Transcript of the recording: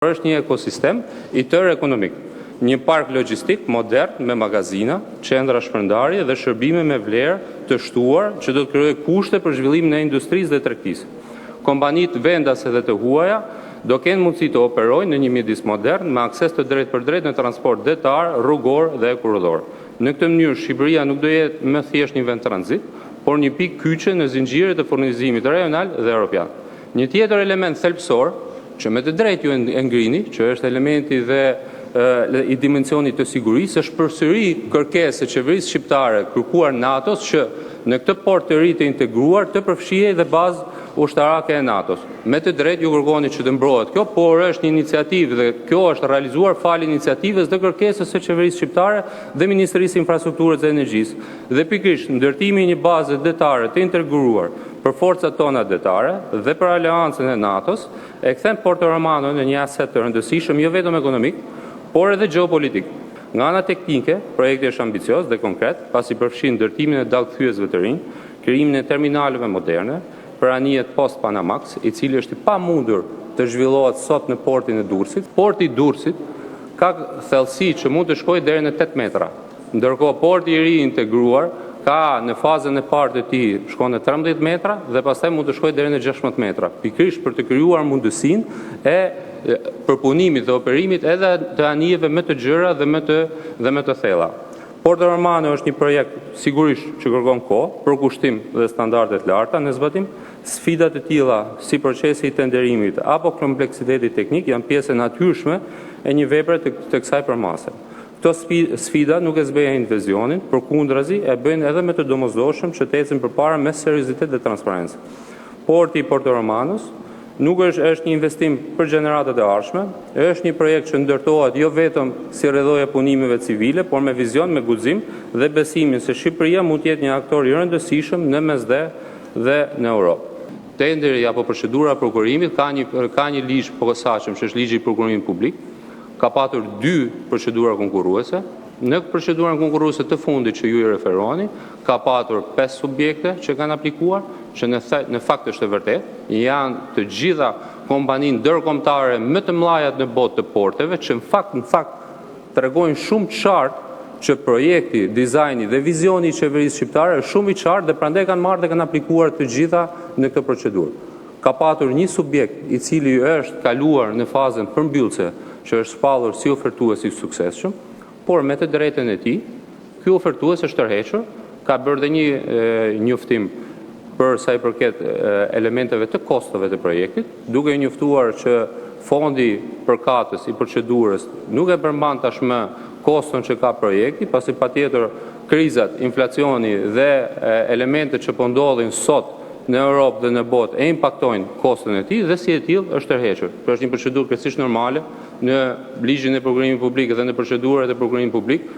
Por është një ekosistem i tërë ekonomik, një park logjistik modern me magazina, qendra shpërndarjeje dhe shërbime me vlerë të shtuar, që do të krijojë kushte për zhvillimin e industrisë dhe tregtisë. Kompanitë vendase dhe të huaja do të kenë mundësi të operojnë në një mjedis modern, me akses të drejtpërdrejtë në transport detar, rrugor dhe hekurudhor. Në këtë mënyrë, Shqipëria nuk do të jetë më thjesht një vend transit, por një pikë kyçe në zinxhirët e furnizimit rajonal dhe europian. Një tjetër element thelbësor, që me të drejtë ju e ngrini, që është elementi i dimensionit të sigurisë, është përsëri kërkesë e qeverisë shqiptare, kërkuar NATO-s, që në këtë port të ri të integruar të përfshihej edhe baza ushtarake e NATO-s. Me të drejtë ju kërkoni që të mbrohet kjo, por është një iniciativë dhe kjo është realizuar falë iniciativës dhe kërkesës së qeverisë shqiptare dhe Ministrisë së Infrastrukturës dhe Energjisë. Dhe pikërisht ndërtimi i një baze detare të integruar për forcat tona detare dhe për aleancën e NATO-s, e kthen Porto Romanon në një aset të rëndësishëm jo vetëm ekonomik, por edhe gjeopolitik. Nga ana teknike, projekti është ambicioz dhe konkret, pasi përfshin ndërtimin e dallgëthyesve të rinj, krijimin e terminaleve moderne për anijet post-Panamax, i cili është i pamundur të zhvillohet sot në portin e Durrësit. Porti i Durrësit ka thellësi që mund të shkojë deri në 8 metra, ndërkohë porti i ri i integruar ka në fazën e parë të tij shkon në 13 metra dhe pastaj mund të shkojë deri në 16 metra, pikërisht për të krijuar mundësinë e përpunimit dhe operimit edhe të anijeve më të gjera dhe më të thella. Porto Romano është një projekt sigurisht që kërkon kohë, përkushtim dhe standarde të larta në zbatim. Sfida të tilla, si procesi i tenderimit apo kompleksiteti teknik, janë pjesë e natyrshme e një vepre të kësaj përmase. Këto sfida nuk e zbehin vizionin, përkundrazi, e bëjnë edhe më të domosdoshëm që të ecim përpara me seriozitet dhe transparencë. Porti i Porto Romanos nuk është një investim për gjeneratat e ardhshme, është një projekt që ndërtohet jo vetëm si rrjedhojë e punimeve civile, por me vizion, me guxim dhe besimin se Shqipëria mund të jetë një aktor i rëndësishëm në Mesdhe dhe në Europë. Tenderi apo procedura e prokurimit ka një ligj të posaçëm, që është ligji i prokurimit publik. Ka pasur dy procedura konkurruese. Në procedurën konkurruese të fundit, që ju i referoheni, ka pasur 5 subjekte që kanë aplikuar, që në fakt është e vërtetë, janë të gjitha kompani ndërkombëtare më të mëdha në botë të porteve, që në fakt tregojnë shumë qartë që projekti, dizajni dhe vizioni i qeverisë shqiptare është shumë i qartë dhe prandaj kanë marrë dhe kanë aplikuar të gjitha në këtë procedurë. Ka pasur një subjekt, i cili ka kaluar në fazën përmbyllëse, që është shpallur si ofertues i suksesshëm, por me të drejtën e tij ky ofertues është tërhequr, ka bërë edhe një njoftim për sa u përket elementeve të kostove të projektit, duke njoftuar që fondi përkatës i procedurës nuk e përmban tashmë koston që ka projekti, pasi patjetër krizat, inflacioni dhe elementet që po ndodhin sot në Europë dhe në botë e impaktojnë koston e tij dhe, si i tillë, është tërhequr. Kjo është një procedurë krejtësisht normale në ligjin e prokurimit publik dhe në procedurat e prokurimit publik.